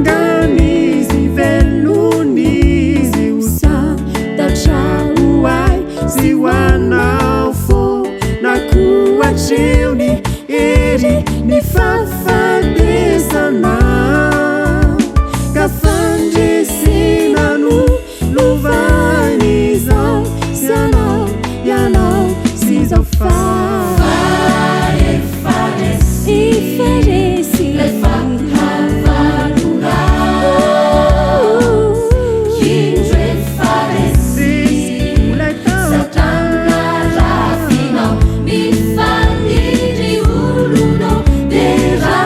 Nitsangana Izy, velona Izy, ho santatra ho ahy sy ho anao foana koa hatreo ny hery ny fahafatesana ka fandresena no lovan'izao sy anao, ianao sy izao fa Efa resy. Efa resy. Ilay fahavalona. Indro efa resy. Ilay tahotra. Satana rafinao, mifaly olonao dera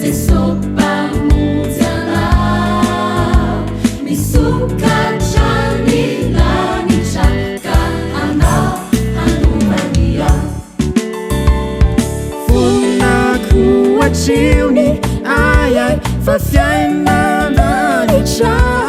Jesosy Mpamonjy anao. Misokatra ny lanitra ka anao handova ny ao. Vonona koa hatreo ny ay ay fa fiainana ny trano.